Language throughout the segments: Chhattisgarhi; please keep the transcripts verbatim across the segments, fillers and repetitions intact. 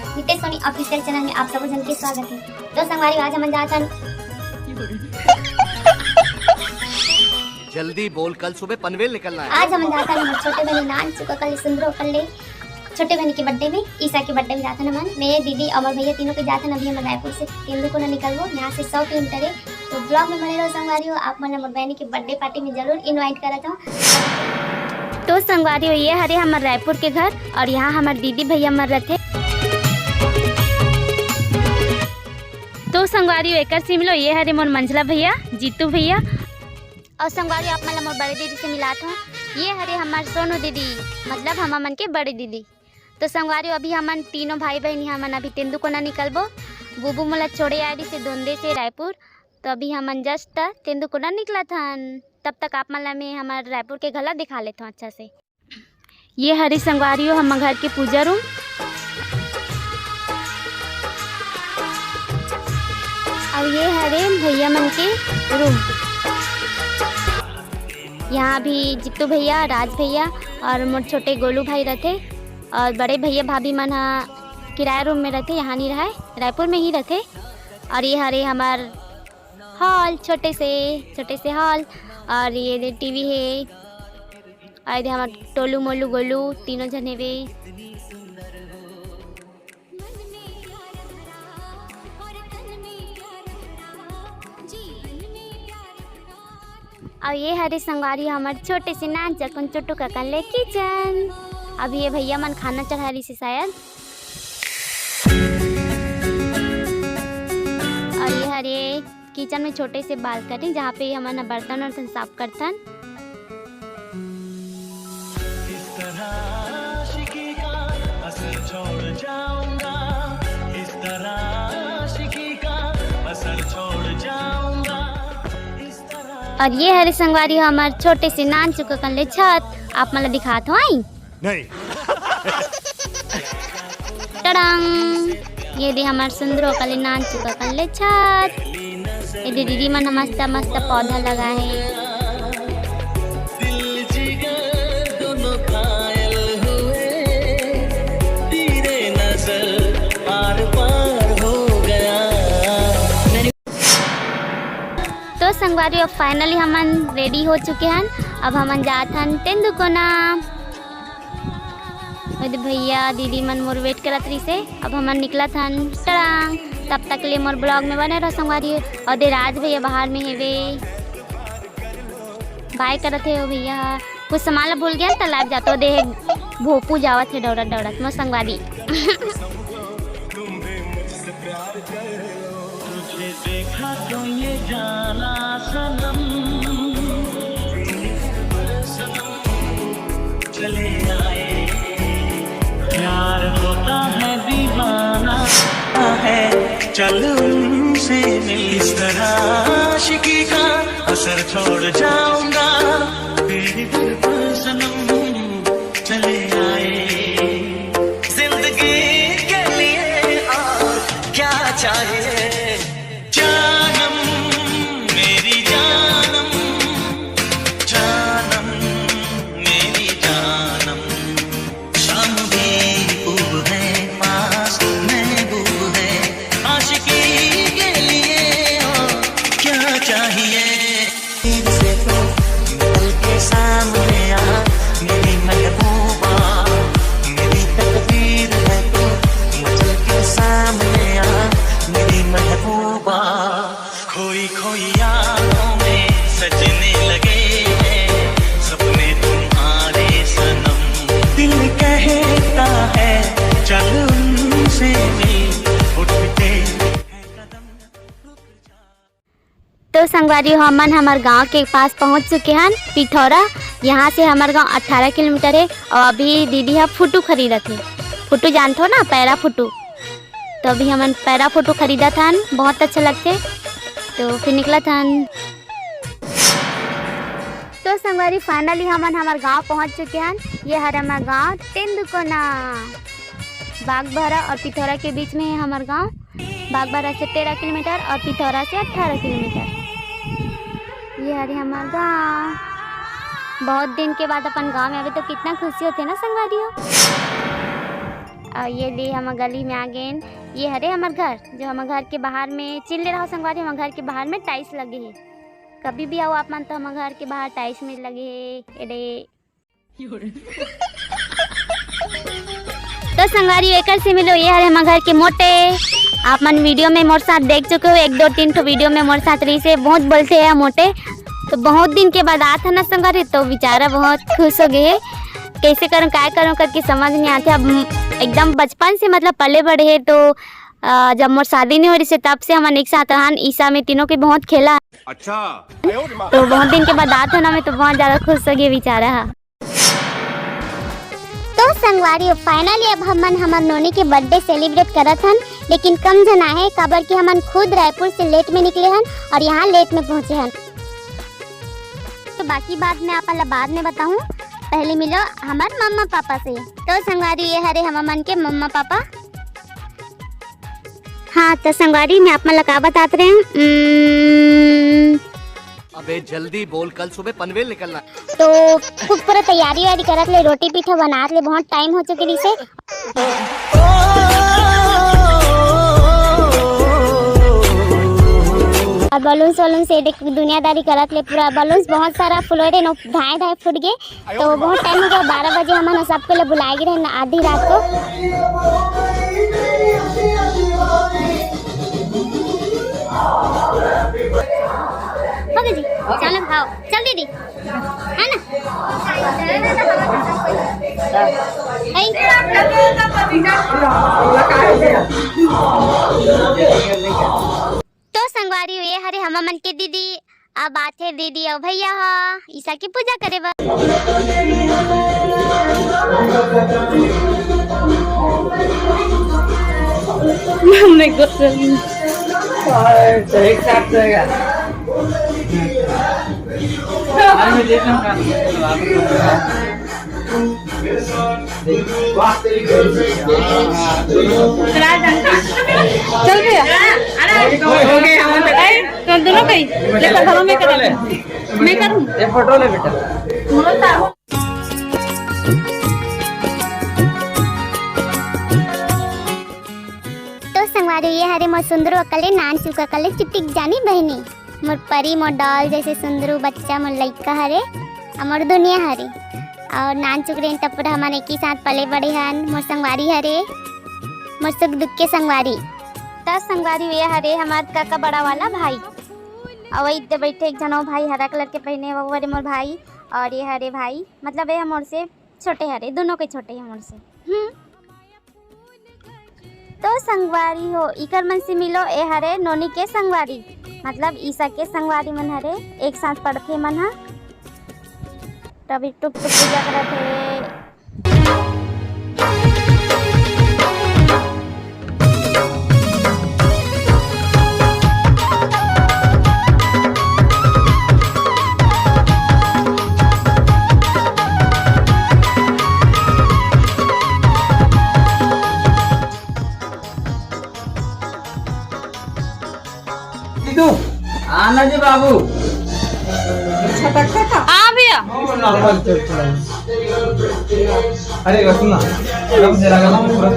नितेश सोनी ऑफिशियल चैनल में आप सब जन के स्वागत है। तो संगवारी, आज हमन जात हन, जल्दी बोल, कल सुबह पनवेल निकलना है। आज हमन जात हन हमर छोटे बहिनी नान चुका कल सुंदरो कल ले छोटे बहिनी के बर्थडे में, ईशा के बर्थडे में जात हन हमन। मैं, दीदी और भैया तीनों के जात हन। अभी हमन रायपुर से तेंदुकोना निकलबो, यहाँ से सौ किलोमीटर है। तो ब्लॉग में बने रहो संगवारी हो, आप मन हमर बहिनी के बर्थडे पार्टी में जरूर इनवाइट करत हो। तो संगवारी हो, ये हरे हमर रायपुर के घर और यहाँ हमर दीदी भैया मन रहते। तो संगवारी हो, एकर से मिलो, ये हरे मोर मंझला भैया, जीतू भैया। और संगवारी, आप मन ला मोर बड़े दीदी से मिलात हूँ। ये हरे हमर सोनू दीदी, मतलब हमर मन के बड़े दीदी। तो संगवारी, अभी हमन तीनों भाई बहन हमन अभी तेंदुकोना निकलबो। बुबू मोला छोड़े आए रहिसे दोंदे से रायपुर, तो अभी हमन जस्ट तेंदुकोना निकलत हन। तब तक आप मन ला मैं हमर रायपुर के घला दिखा लेत हूँ अच्छा से। ये हरे संगवारी हो हमर घर के पूजा रूम। और ये हरे भैया मन के रूम। यहाँ भी जीतू भैया, राज भैया और मोर छोटे गोलू भाई रहते। और बड़े भैया भाभी मन हा किराया रूम में रहते, यहाँ नहीं रहे, रायपुर में ही रहते। और ये हरे हमार हॉल, छोटे से, छोटे से हॉल। और ये दे टीवी है। और ये दे हमार टोलू मोलू गोलू तीनों जने वे। और ये हरे संगवारी हमर छोटे से नान चकुन चुटू ककन ले किचन। अब ये भैया मन खाना चढ़ा रही से शायद। और ये हरे किचन में छोटे से बालकनी, जहाँ पे हमन बर्तन वर्तन साफ करथन। इस तरह आशिकी का असर छोड़ जाऊंगा, इस तरह आशिकी का असर छोड़ जाऊंगा, इस तरह। और ये हरे संगवारी हमर छोटे से नान चुका कन ले छत, आप मन ला दिखात हो आई। नहीं। टड़ांग, ये दे हमार सुंदरो कले नान चुका कन ले छत। ये दे दीदी मन मस्त मस्त पौधा लगा है। दिल जिगर दोनों घायल हुए, तीरे नजर आर पार हो गया। तो संगवारी, अब फाइनली हमन रेडी हो चुके हन। अब हमन जात हन तेंदुकोना। ओदे भैया दीदी मन मोर वेट करत रहिसे। अब हमन निकलत हन। टड़ांग। तब तक ले मोर ब्लॉग में बने रहो संगवारी। और दे राज भैया बाहर में हेवे, बाय करत हे वो भैया। कुछ सामान ला भूल गया त लाइव जातो दे। भोपू जावत हे डौड़त डौड़त मोर संगवारी। तुझे देखा तो ये जाना सनम, चले आए। प्यार होता है दीवाना है, चल उनसे मिल। इस तरह आशिकी का असर छोड़ जाऊंगा। तेरी दर पर सनम चले आए। जिंदगी के लिए और क्या चाहिए? जानम, मेरी जानम, जानम, मेरी जानम। शाम भी खूब है, पास महबूब है। आशिकी के लिए और क्या चाहिए? से तू निकल के सामने आ, मेरी महबूबा, मेरी तकदीर है तू, निकल के सामने आ, मेरी महबूबा। खोई खोई यादों में सजने लगे हैं सपने तुम्हारे सनम। दिल कहता है चल उनसे मिल, उठते हैं कदम। तो संगवारी हो, हमन हमर गांव के पास पहुंच चुके हन, पिथौरा। यहाँ से हमर गांव अठारह किलोमीटर है। और अभी दीदी ह फुटू खरीदत हे। फुटू जानथो ना, पैरा फुटू। तो अभी हमन पैरा फुटू खरीदत हन, बहुत अच्छा लगथे। तो फिर निकलत हन। तो संगवारी, फाइनली हमन हमर गांव पहुंच चुके हन। ये हर हमर गांव तेंदुकोना। बागबाहरा और पिथौरा के बीच में है हमर गांव। बागबाहरा से तेरह किलोमीटर और पिथौरा से अठारह किलोमीटर। ये हरे हमर गांव। बहुत दिन के बाद अपन गांव में आवे तो कितना खुशी होथे ना संगवारी हो। अउ ये ले हम गली में आ गेन। ये हरे हमर घर, जो हमर घर के बाहर में चिल्ले रहो संगवारी, हमर घर के बाहर में टाइल्स लगे हे। कभी भी आओ आप मन तो हमर घर के बाहर टाइल्स में लगे हे। एडे तो संगवारी एकर से मिलो, ये हरे हमर घर के मोटे। आप मन वीडियो में मोर साथ देख चुके हो, एक दो तीन ठो वीडियो में मोर साथ रही से, बहुत बोलते हैं मोटे। तो बहुत दिन के बाद आत है ना संगवारी, तो बेचारा बहुत खुश हो गए है। कैसे करूँ, काय करूँ करके समझ नहीं आते। अब एकदम बचपन से मतलब पले बड़े है, तो अ, जब मोर शादी नहीं हो रही से तब से हमन एक साथ रहन। ईसा में तीनों के बहुत खेला। अच्छा। तो बहुत दिन के बाद आत है ना, मैं तो बहुत ज्यादा खुश हो गई बेचारा हा। तो संगवारी, फाइनली अब हमन हमर नोनी के बर्थडे सेलिब्रेट करत हन, लेकिन कम झन आहे, काबर कि हमन खुद रायपुर से लेट में निकले हन और यहाँ लेट में पहुँचे हन। तो बाकी बात मैं आप ला बाद में बताहूँ, पहले मिलो हमर मम्मा पापा से। तो संगवारी, ये हरे हमर मन के मम्मा पापा। हाँ, तो संगवारी, मैं आप मन ला का बतात रहे हूँ, उम्म, अबे जल्दी बोल, कल सुबह पनवेल निकलना। तो खूब पूरा तैयारी वारी करत ले, रोटी पीठा बनात ले, बहुत टाइम हो चुके रहिसे। और बलून्स वलून्स ये देख, दुनियादारी करत ले, पूरा बलून्स बहुत सारा फुलोरे नो धाए धाए फूट गए। तो बहुत टाइम हो गया, बारह बजे हमन सबके लिए बुलाए गए रहे आधी रात को। हो गई जी, चलो खाओ, चल दीदी, है ना? नहीं। तो संगवारी, ये हरे हमर मन के दीदी। अब आथे दीदी अउ भैया ह ईसा के पूजा करे बर। हमने गुस्सा नहीं। और तो एक साथ रहेगा। चल भैया। अरे, तुम दोनों कहीं। देखो, घरों में करेंगे। मैं करूँ। ये फोटो ले बेटा। तो संगवारी, ये हरे मोर सुंदरू अकले, नान चुका कले, चिटिक जानी बहिनी। मोर परी, मोर डॉल जैसे सुंदरू बच्चा, मोर लइका हरे, अउ मोर दुनिया हरे। अउ नान चुकरेन त पूरा हमन एक ही साथ पले बड़े हन। मोर संगवारी हरे, मोर सुख दुख के संगवारी। त संगवारी, ये हरे हमार काका बड़ा वाला भाई। अउ वही दे बैठे एक झन अउ भाई, हरा कलर के पहने, वो हरे मोर भाई। अउ ये हरे भाई, मतलब ये मोर से छोटे हरे, दोनों के छोटे हैं मोर से। हम्म। तो संगवारी हो, इकर मन से मिलो, ए हरे नोनी के संगवारी, मतलब ईसा के संगवारी मन हरे, एक साथ पढ़थे मन ह। तभी टुक टुक पूजा करत हे। जीतू, आना जी बाबू। हाँ भैया। अरे सुन ना, गम से लगा ना पूरा।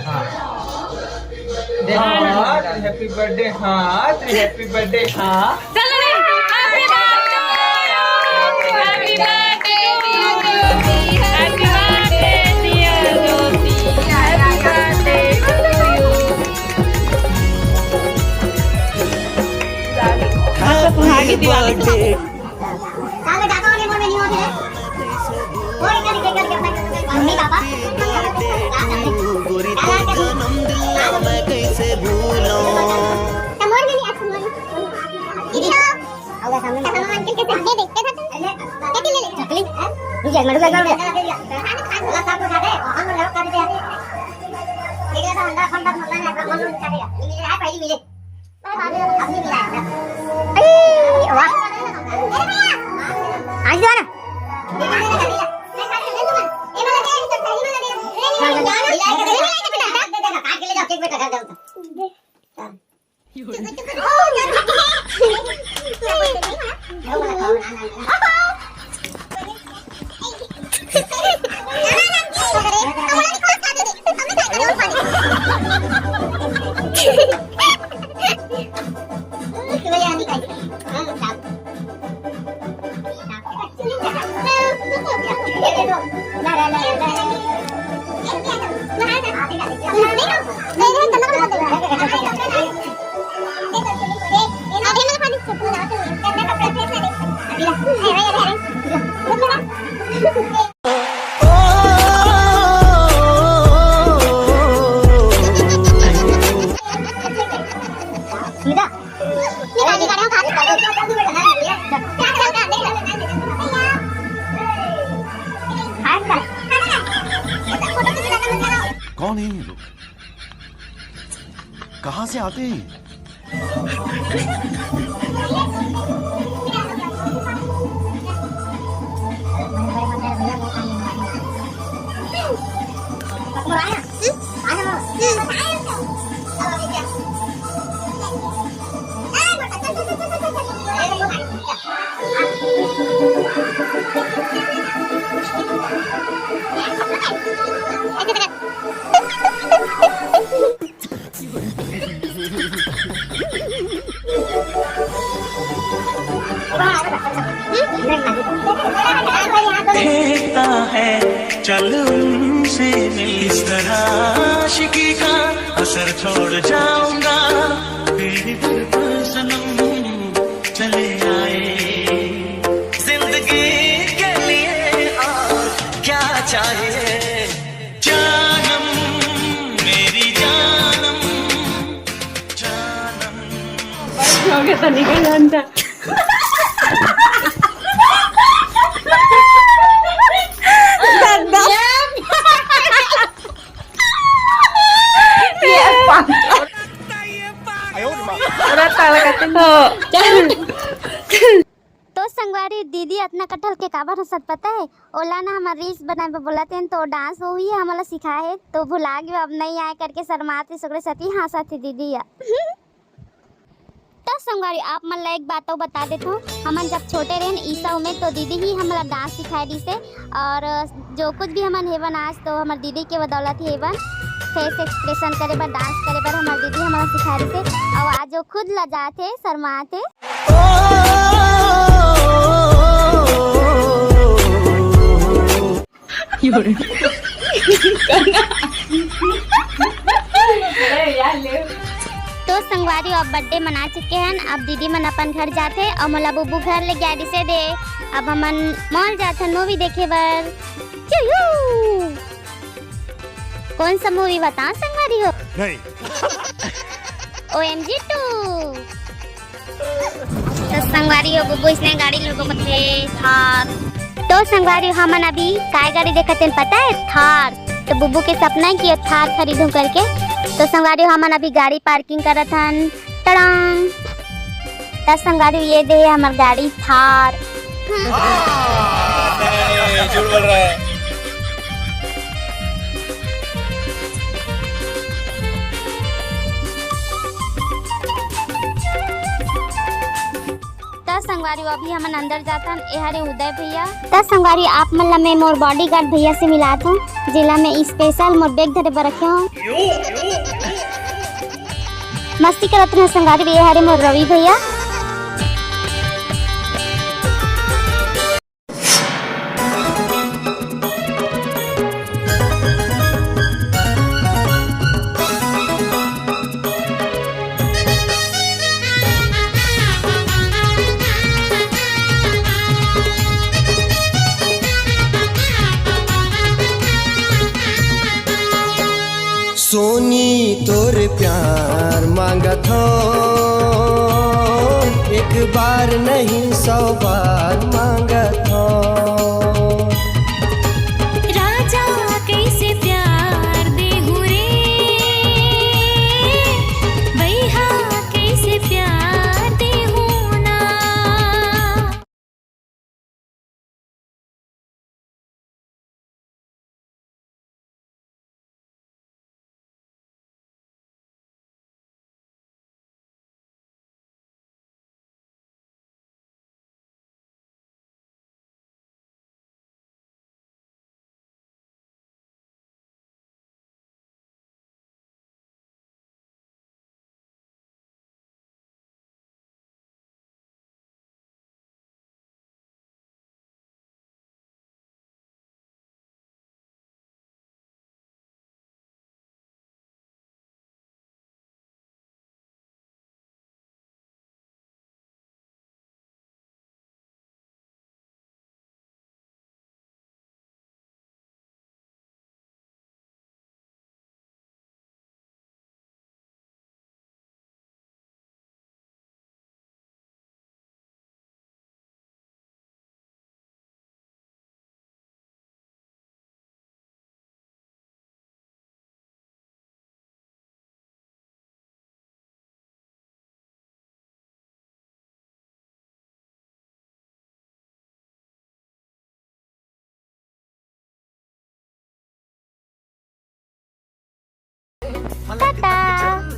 हाँ। हाँ, हैप्पी बर्थडे, हाँ, हैप्पी बर्थडे, हाँ। चल रे, happy birthday to you, happy birthday to you, happy birthday dear Jyoti, happy birthday to you। Happy birthday। Mummy papa. गोरी तो जन्म दिल मैं कैसे भूलूं। दीदी लोग। आओ सामने। ये देख, ये देख। चकली। रुक जा, रुक जा, रुक जा। पहली मिले। अरे, वाह। आज दो ना। कौन है ये लोग? कहाँ से आते हैं? देखता है, चल उनसे मिल। इस तरह आशिकी का असर छोड़ जाऊंगा। तेरी दर पर सनम चले आए, जिंदगी के लिए और क्या चाहिए? जानम, मेरी जानम, जानम। हो गया था, निकल जानता। तो संगवारी, दीदी अतना कटहल के काबर हंसत पता है? ओला ना हमर reels बनाए बर बोलत हेन, तो dance वो ही हमला सिखाए हे, तो भुला गयो, अब नहीं आए करके शर्मात हे, सगळे सती हंसत हे दीदी या। तो संगवारी, आप मन ला एक बात अउ बता देथव, हमन जब छोटे रहेन ईसा में, तो दीदी ही हमला dance सिखाए दिस हे, और जो कुछ भी हमन हेवन आज, तो हमर दीदी के बदौलत ही हेवन। Face expression करे बर, dance करे बर हमर दीदी हमला सिखाए दिस हे, और आज वो खुद लजात हे, शर्मात हे। तो संगवारी, अब birthday मना चुके हन, अब दीदी मन अपन घर जाथे और मोला बुबू घर ले गया दिसे दे। अब हमन mall जाथन movie देखे बर। चुयू! कौन सा movie बता संगवारी हो? नहीं। O M G two। तो संगवारी हो, बुबू इसने गाड़ी लोगो को थे थार। तो संगवारी, हमन अभी काय गाड़ी देखत हन पता है? थार। तो बुबू के सपना है कि ये थार खरीदूं करके। तो संगवारी, हमन अभी गाड़ी parking करत हन। टड़ांग। तो संगवारी, ये दे हमर गाड़ी थार। नहीं, झूठ बोल रहा है। त संगवारी, अभी हमन अंदर जाथन। ए हरे उदय भैया। त संगवारी, आप मन ला मैं मोर bodyguard भैया से मिलात हूँ, जेला मैं special मोर bag धरे बर रखे हूँ। मस्ती करत रहे संगवारी, ए हरे मोर रवि भैया। सोनी तोर प्यार मांगत हो, एक बार नहीं सौ बार मांगत हो। राजा कैसे प्यार देहु रे, बैहा कैसे प्यार देहु ना।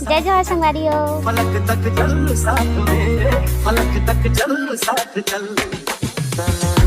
जय जोहार संगवारी हो। फलक तक चल साथ में, फलक तक चल साथ चल।